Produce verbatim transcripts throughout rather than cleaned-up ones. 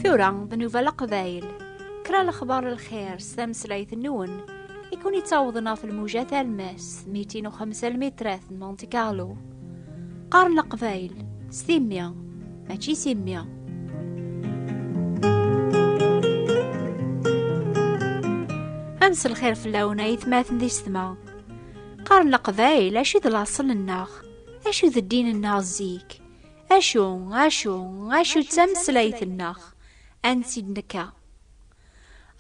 Tura d nnuba Leqbayel. Kra lexbar n lxir s tameslayt-nwen i kun-ittawḍen ɣef lmuja talmast mitin u xemsa lmitrat n Monte Carlo. Qqaren Leqbayel s timmi, mačči s immi. Ad mselxir fell-awen ay atmaten d isetma. Qqaren Leqbayel acu d laṣel-nneɣ, acu d ddin-nneɣ zik, acu, acu, acu d tameslayt-nneɣ, ansi d-nekka.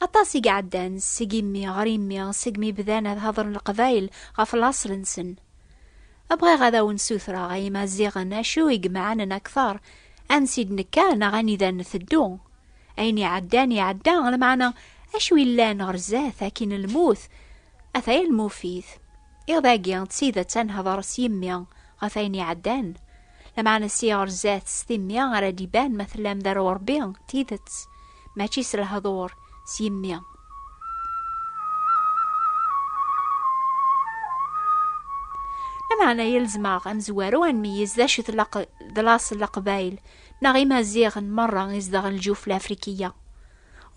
Aṭas i iɛeddan seg immi ɣer immi segmi bdan ad hedren Leqbayel ɣef laṣel-nsen. Bɣiɣ ad awen-ssutreɣ ay Imaziɣen acu i imeɛnen akteṛ, ansi d-nekka neɣ anida nteddu. Ayen iɛeddan iɛedda, lameɛna acu yellan ɣer zdat akin lmut, ataya lmufid. Iɣ dagi d tidet ad nehder s yimmi ɣef ayen iɛeddan. Lameɛna si ɣer zdat s timmi ara d-iban ma tellam d arwurbi tidet, mačči s lehdur s yimmi. Lameɛna yelzem-aɣ amezwaru ad nmeyyez d acu-t laq-, d laṣel Leqbayel neɣ Imaziɣen merra izedɣen lǧuf Lafrikiya.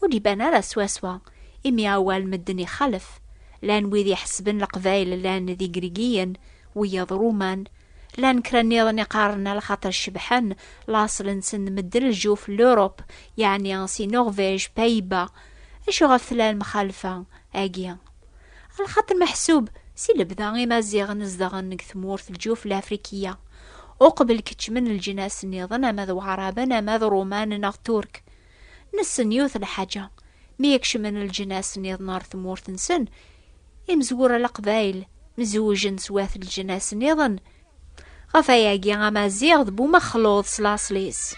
Ur d-iban ara swaswa, imi awal medden ixalef. Llan wid iḥesben Leqbayel llan d Igrigiyen, wiyaḍ Ruman. Llan kra nniḍen iqqaren ala xaṭer cebḥen, laṣel-nsen medden lǧuf n l'Europe, yeɛni si Norvège, Pays-Bas. Acu ɣef tella lemxalfa-agi? Ala xaṭer meḥsub si lebda Imaziɣen zedɣen deg tmurt lǧuf Lafrikiya. Uqbel keččmen leǧnas nniḍen ama d Waɛraben ama d Ruman neɣ Turk. Nessen yiwet lḥaǧa, mi kecmen leǧnas nniḍen ɣer tmurt-nsen, imezwura Leqbayel mzewjen s wat leǧnas nniḍen. Ɣef ayagi Amaziɣ d bu mexluḍ s laṣel-is.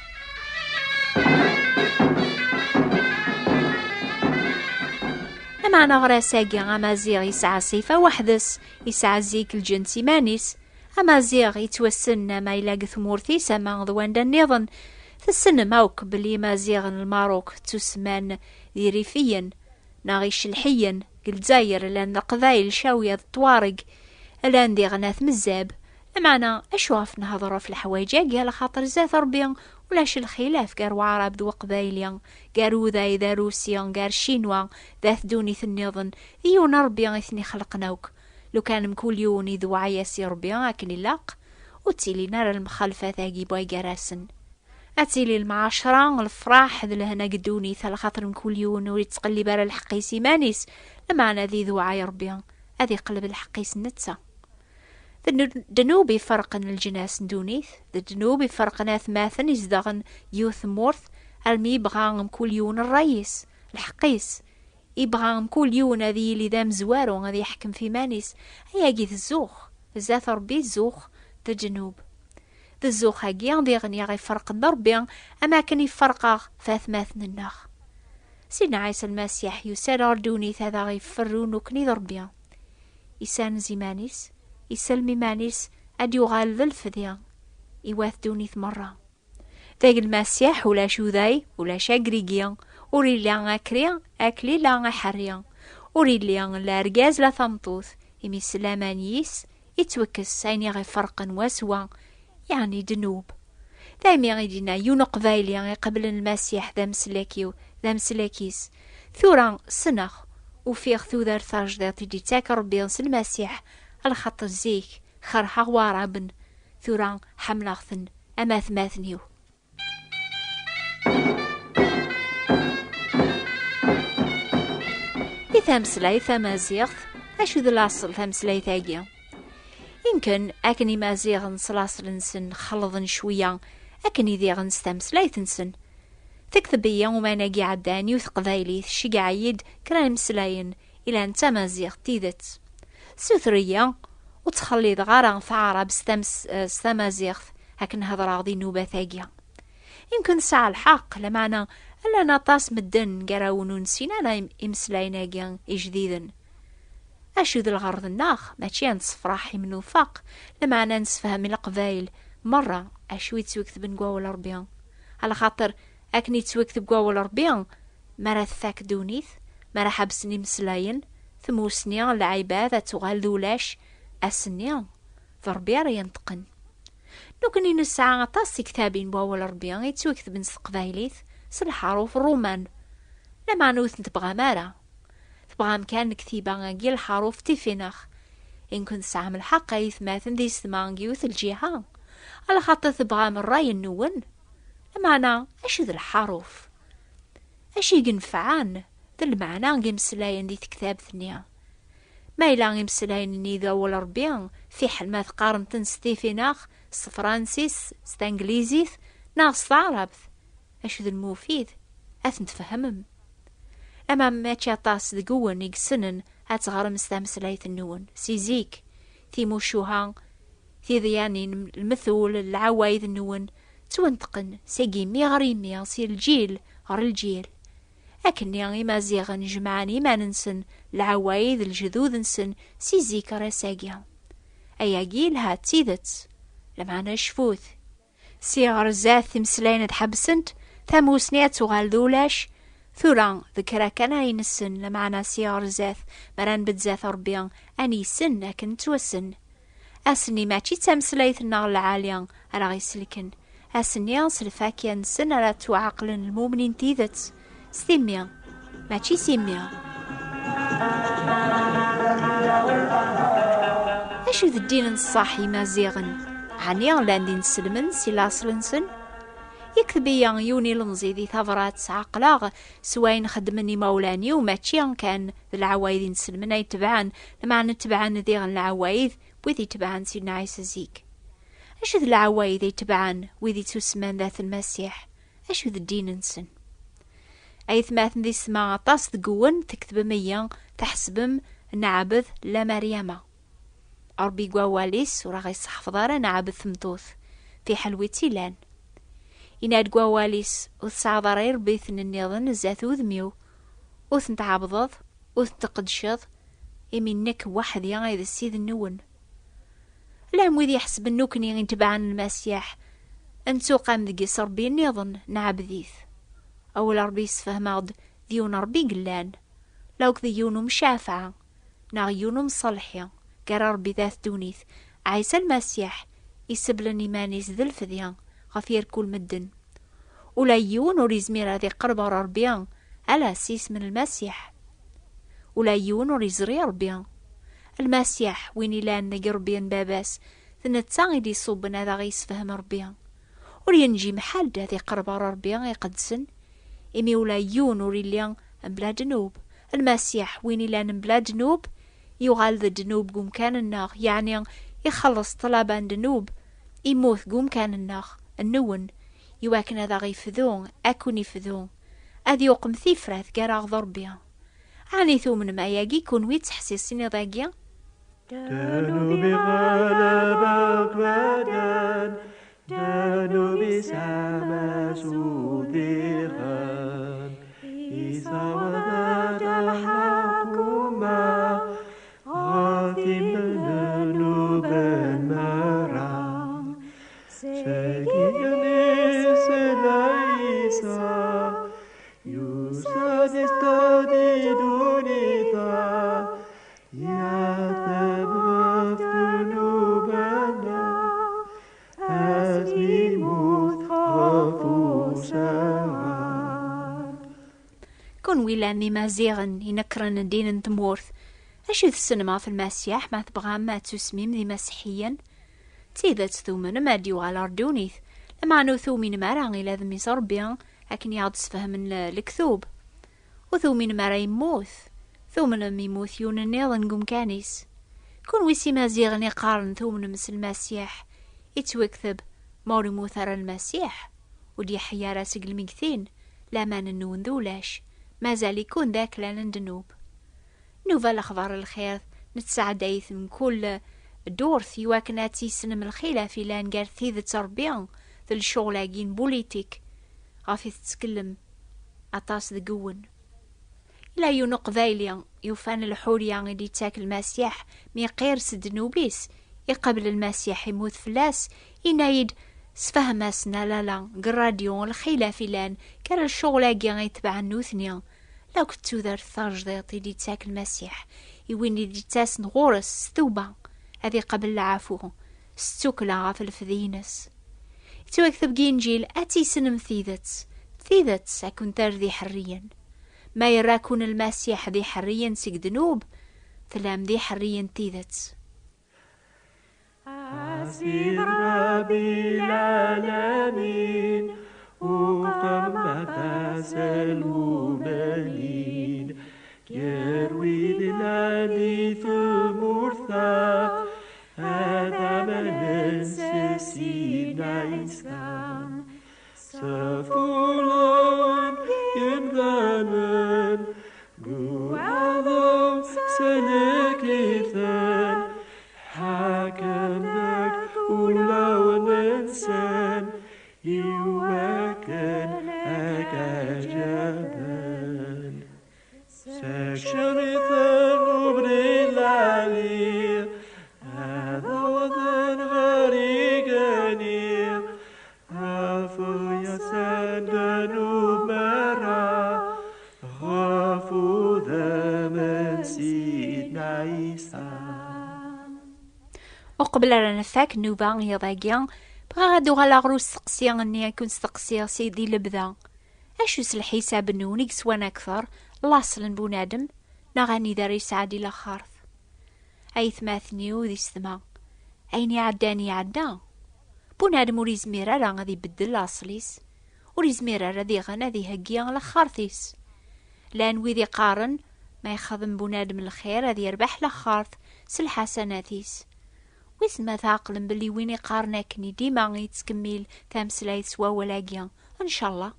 Lameɛna ɣer ass-agi Amaziɣ yesɛa ṣṣifa weḥd-s, yesɛa zik lǧens iman-is. Amaziɣ yettwassen ama yella deg tmurt-is ama d wanda nniḍen. Tessnem akk belli Imaziɣen n Lmaruk ttusemman d Irifiyen neɣ Icelḥiyen. Deg Lezzayer llan Leqbayel, Cawya d Ṭwareg, llan diɣen At Mezzab. Lameɛna acu ɣef nehder ɣef leḥwayeǧ-agi, ala xaṭer zdat Ṛebbi ulac lxilaf gar Waɛrab d Weqbayli, gar Uday d Arusi, gar Ccinwa d at ddunit nniḍen, d yiwen Ṛebbi i ten-ixelqen akk. Lukan mkul yiwen idewɛa-yas i Ṛebbi akken ilaq, ur ttilin ara lemxalfat-agi gar-asen. Ad tili lemɛacra, lefraḥ d lehna deg ddunit, ala xaṭer mkul yiwen ur ittqellib ara lḥeqq-is iman-is, lameɛna ad idewɛa i Ṛebbi, ad iqelleb lḥeqq-is netta. D ddnub iferqen leǧnas n ddunit, d ddnub iferqen atmaten izedɣen yiwet tmurt, armi yebɣa mkul yiwen ṛṛay-is, lḥeqq-is, yebɣa mkul yiwen ad yili d amezwaru, ad yeḥkem f iman-is. Ayagi d zzux, zdat Ṛebbi zzux d ddnub. D zzux-agi diɣen i ɣ-iferqen d Ṛebbi, am akken iferq-aɣ f atmaten-nneɣ. Sidna Ɛisa Lmasiḥ yusa-d ɣer ddunit ad aɣ-iferru nekkni d Ṛebbi. Issanez iman-is, isellem iman-is, ad d-yuɣal d lefdi i wat ddunit merra. Deg Lmasiḥ ulac uday, ulac agrigi, ur illi akri, akli la aḥerri, ur illi la argaz la tameṭṭut, imi s laman yis, ittwekkes ayen i ɣ-iferqen wa s wa, yeɛni ddnub. Daymi i d-yenna yiwen uqbayli iqeblen Lmasiḥ d ameslak-iw, d ameslak-is. Tura ssneɣ, ufiɣ tudert tajdiṭ i d-ittak Ṛebbi s Lmasiḥ, lxaṭer zik kerheɣ Waɛraben, tura ḥemmleɣ-ten am atmaten-iw. I tameslayt tamaziɣt, acu d laṣel tameslayt-agi? Imken akken Imaziɣen s laṣel-nsen xelḍen cwiya, akken i diɣen s tameslayt-nsen. Tekteb-iyi uman-agi iɛeddan yiwet teqbaylit, tceggeɛ-iyi-d kra imeslayen ilan d tamaziɣt tidet. Suter-iyi ur ttxelliḍeɣ ara taɛrab s tams-, s tamaziɣt akken hedreɣ di nnubat-agi. Imken tesɛa lḥeqq, lameɛna llan aṭas medden gar-awen ur nessin ara im-, imeslayen-agi ijdiden. Acu d lɣerḍ-nneɣ? Mačči ad nessefraḥ imnufaq, lameɛna ad nessefhem i Leqbayel merra acu yettwaketben deg wawal Ṛebbi. Ɛlaxaṭer akken yettwakteb deg wawal Ṛebbi, mi ara tfak ddunit, mi ara ḥebsen imeslayen, tmusni n lɛibad ad tuɣal d ulac, ass-nni d Ṛebbi ara yenṭqen. Nekkni nesɛa aṭas n tektabin n wawal Ṛebbi yettwaketben s teqbaylit, s lḥaruf ṛṛuman, lameɛna ur ten-tebɣam ara. Tebɣam kan lektiba-agi lḥaruf tifinax. Inken tesɛam lḥeqq ay atmaten d yessetma n yiwet lǧiha, alaxaṭer tebɣam ṛṛay-nwen. Lameɛna, acu d lḥaruf? Acu i yenfɛen d lmeɛna n yimeslayen di tektabt-nni? Ma yella imeslayen-nni d awal Ṛebbi, fiḥel ma teqqarem-ten s tifinax, s tefransist, s tanglizit, neɣ s taɛrabt, acu d lmufid? Ad ten-tfehmem. Ama mačči aṭas deg-wen i yessnen ad teɣrem s tameslayt-nwen. Si zik, timucuha, tiḍyanin, lmetul, lɛawayed-nwen, ttwenṭqen seg imi ɣer imi, si lǧil ɣer lǧil. Akkenni Imaziɣen jemɛen iman-nsen, lɛawayed, lejdud-nsen, si zik ar ass-agi. Ayagi yelha d tidet, lameɛna cfut. Si ɣer zdat imeslayen ad ḥebsent, tamusni ad tuɣal d ulac. Tura d kra kan ay nessen, lameɛna si ɣer zdat, mi ara nbedd zdat Ṛebbi, ad nessen akken nettwassen. Ass-nni mačči d tameslayt-nneɣ n lɛali ara ɣ-iselken. Ass-nni s lfakya-nsen ara ttwaɛeqlen lmumnin n tidet. S timmi, mačči s immi. Acu d ddin n ṣṣeḥ Imaziɣen? Ɛni llan d inselmen si laṣel-nsen? Yekteb-iyi yiwen ilemẓi di tabrat, ɛeqleɣ s wayen xeddmen imawlan-iw, mačči kan d lɛawayed inselmen ay tebɛen, lameɛna tebɛen diɣen lɛawayed n wid itebɛen Sidna Ɛisa zik. Acu d lɛawayed ay tebɛen wid ittusemman dat Lmasiḥ? Acu d ddin-nsen? Aytmaten d yessetma, aṭas deg-wen tketbem-iyi, tḥesbem neɛbed la Maryama. Ṛebbi deg wawal-is ur aɣ-isseḥfeḍ ara neɛbed tmeṭṭut, fiḥel wi tt-ilan. Yenna-d deg wawal-is, ur tesɛiḍ ara iṛebbiten nniḍen zdat udem-iw, ur ten-tɛebdeḍ, ur ten-tqeddceḍ, imi nekk weḥd-i ay d Ssid-nwen. Llan wid iḥesben nekkni itebɛen Lmasiḥ, nettuqam deg-s Ṛebbi nniḍen, neɛbed-it. Awal Ṛebbi yessefhem-aɣ-d d yiwen Ṛebbi i yellan, la akked yiwen umcafeɛ, neɣ yiwen umṣelḥi, gar Ṛebbi d at ddunit, Ɛisa Lmasiḥ, iseblen iman-is d lfedya ɣef yerkul medden. Ula yiwen ur izmir ad iqerreb ɣer Ṛebbi, ala s yisem n Lmasiḥ. Ula yiwen ur iẓri Ṛebbi. Lmasiḥ, win ilan deg Ṛebbi n Baba-s, d netta i d-iṣubben ad aɣ-yessefhem Ṛebbi. Ur yenǧi mḥal d ad iqerreb ɣer Ṛebbi iqedsen, imi ula yiwen ur illi mebla ddnub. Lmasiḥ, win ilan mebla ddnub, yuɣal d ddnub deg umkan-nneɣ, yeɛni ixelleṣ ṭṭlaba n ddnub, immut deg umkan-nneɣ, nwen, iwakken ad aɣ-ifdu, ad ken-ifdu, ad yuqem tifrat gar-aɣ d Ṛebbi. Ɛni tumnem ayagi kunwi ttḥessisen iḍ-agi? Ddnub iɣaleb akk ladan, ddnub isɛa-as udiɣen, isaweḍ-d lḥukuma ɣef imednuben merra. Seg igenni s Ɛisa, yusa-d isṭad i ddunit-a, yeɛteb ɣef ddnub-nneɣ, asmi yemmut ɣef usaɣar. Kunwi llan d Imaziɣen inekkren ddin n tmurt, acu tessnem ɣef Lmasiḥ ma tebɣam ad tusmim d imasiḥiyen? D tidet tumnem ad d-yuɣal ɣer ddunit, lameɛna ur tuminem ara ila d mmi-s Ṛebbi, akken i aɣ-d-sfehmen le-, lektub. Ur tuminem ara yemmut, tumnem yemmut yiwen nniḍen deg umkan-is. Kunwi s Imaziɣen iqqaren tumnem s Lmasiḥ, ittwekteb, ma ur immut ara Lmasiḥ, ur d-yeḥya ara seg lmegtin, laman-nwen d ulac, mazal-iken d aklan n ddnub. Nuba lexbar n lxir, nettɛedday-it mkul ddurt iwakken ad tissnem lxilaf ilan gar tidet Ṛebbi d lecɣel-agi n bulitik ɣef i tettkellem aṭas deg-wen. Ila yiwen uqbayli yufan lḥurya i d-ittak Lmasiḥ mi iqir s ddnub-is, iqabel Lmasiḥ, immut fell-as, yenna-yi-d, sfehm-asen a lala deg ṛṛadyu lxilaf ilan gar lecɣel-agi i tebɛen nutni, la akked tudert tajdiṭ i d-ittak Lmasiḥ i win i d-ittasen ɣur-s s tuba, ad iqabel lɛafu s ttukla ɣef lefdi-ines. Yettwakteb deg Inǧil, ad tissnem tidet, d Tidet, ad ken-terr d iḥerriyen. Ma yerra-ken Lmasiḥ d iḥerriyen seg ddnub, tellam d iḥerriyen n tidet. A Sidi Ṛebbi lɛalamin, uqem aṭas n lmumenin, gar wid llan di tmurt-a, ad amnen s Sidna Ɛisa. Sefulun yemdanen, guɛḍen, sellek-iten, ḥakem deg ulawen-nsen, iwakken ad k-ɛjaben. Sekcem-iten ubrid lɛali, ad awḍen ɣer igenni, ɣef uyasen ddnub merra, ɣef udem n Sidna Ɛisa. Uqbel ara nfak nnuba n yiḍ-agi, bɣiɣ ad uɣaleɣ ɣer usteqsi-nni i kun-steqsiɣ si di lebda. Acu s lḥisab-nwen i yeswan akteṛ, laṣel n bunadem, neɣ anida ara yesɛeddi laxert? Aytmaten-iw d yessetma, ayen iɛeddan iɛedda. Bunadem ur yezmir ara ad ibeddel laṣel-is, ur yezmir ara diɣen ad iheggi laxert-is. Llan wid iqqaren, ma ixdem bunadem lxir ad yerbeḥ laxert s lḥasanat-is. Wissen ma tɛeqlem belli win iqqaren akken i dima yettkemmil tameslayt s wawal-agi, ncallah,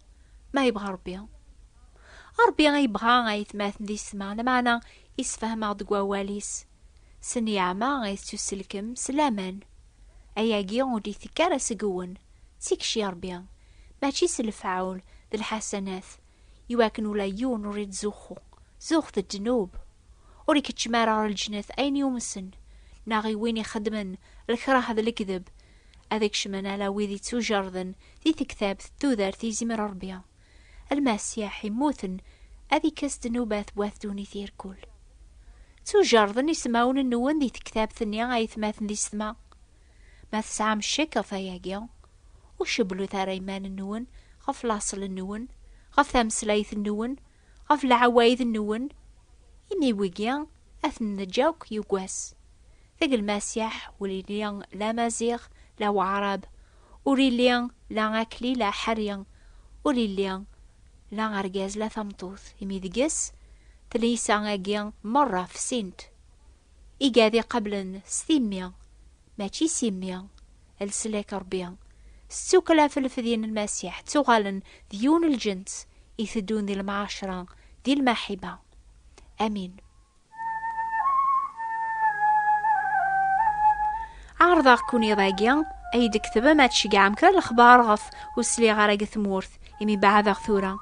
ma yebɣa Ṛebbi. Ṛebbi yebɣa aytmaten d yessetma, lameɛna yessefhem-aɣ-d deg wawal-is. S nniɛma i tettuselkem s laman. Ayagi ur d-itekk ara seg-wen, d tikci Ṛebbi, mačči s lefɛul d lḥasanat, iwakken ula yiwen ur ittzuxxu. Zuxx d ddnub. Ur ikeččem ara ɣer lǧennet ayen yumsen, neɣ i win ixeddmen lkrah d lekdeb, ad kecmen ala wid ittujerden di tektabt d tudert i yezmer Ṛebbi. Lmasiḥ immuten ad ikkes ddnubat n wat ddunit irkul. Ttujerden ismawen-nwen di tektabt-nni, aytmaten d yessetma. Ma tesɛam ccek ɣef wayagi, ur cewwlet ara iman-nwen ɣef laṣel-nwen, ɣef tameslayt-nwen, ɣef leɛwayed-nwen, imi wigi ad ten-neǧǧ akk yuggas. Deg Lmasiḥ ur illi la Maziɣ, la Waɛrab, ur illi la Akli, la Ḥerri, ur illi la argaz, la tameṭṭut, imi deg-s tlisa-agi merra fsint. Igad iqablen s timmi, mačči s immi, leslak Ṛebbi, s tukkla f lefdi n Lmasiḥ, ttuɣalen d yiwen lǧens, iteddun di lemɛacra, di lmaḥiba. Amin. Ɛerḍeɣ-ken iḍ-agi, ay d-tketbem ad tceggɛem kra n lexbar ɣef ur sliɣ ara deg tmurt, imi beɛdeɣ tura.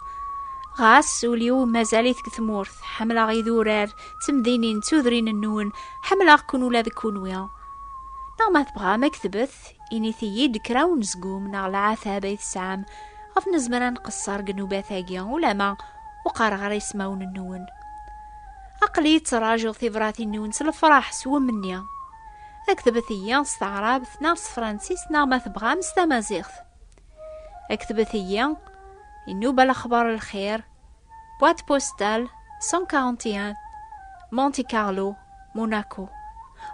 Ɣas ul-iw mazal-it deg tmurt, ḥemmleɣ idurar, d temdinin, d tudrin-nwen, ḥemmleɣ-ken ula d kunwi. Neɣ ma tebɣam, ketbet, init-iyi-d kra n unezgum neɣ leɛtab ay tesɛam ɣef nezmer ad nqeṣṣer deg nnubat-agi, ulama ur qqareɣ ara ismawen-nwen. Aql-iyi ttrajuɣ tibratin-nwen s lefraḥ s wemni. Ketbet-iyi s taɛrabt neɣ s tefransist neɣ ma tebɣam s tamaziɣt. Ketbet-iyi i nnuba lexbar lxir, boîte postale cent quarante et un, Monte Carlo, Monaco.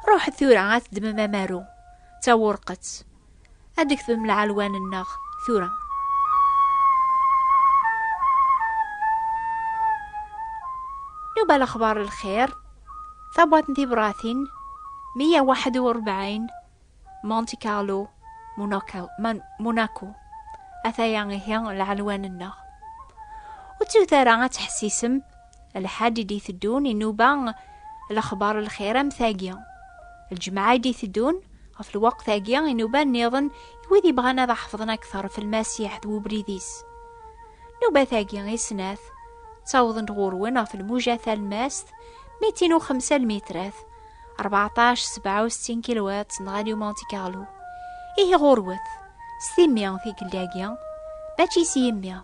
Ruḥet tura ad teddmem amaru, d tawerqet. Ad d-ktbem lɛelwan-nneɣ tura. Nnuba lexbar lxir, tabwaṭ n tibratin meyya waḥed u rebɛin, Monte Carlo, Monaco, Man-, Monaco. Ataya ihi lɛelwan-nneɣ. Ur ttut ara ad tḥessisem, lḥad i d-iteddun inuba lexbar lxir am tagi. Lǧemɛa i d-iteddun, ɣef lweqt-agi, inuba nniḍen i wid yebɣan ad ḥefḍen akteṛ ɣef Lmasiḥ d webrid-is. Nnubat-agi i snat ttawḍen-d ɣur-wen ɣef lmuja talmast mitin u xemsa lmitrat, rbeɛṭac sebɛa u settin kilohertz n Radio Monte Carlo. Ihi ɣur-wet, s timmi tikkelt-agi, mačči s yimmi.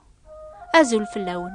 Azul fell-awen.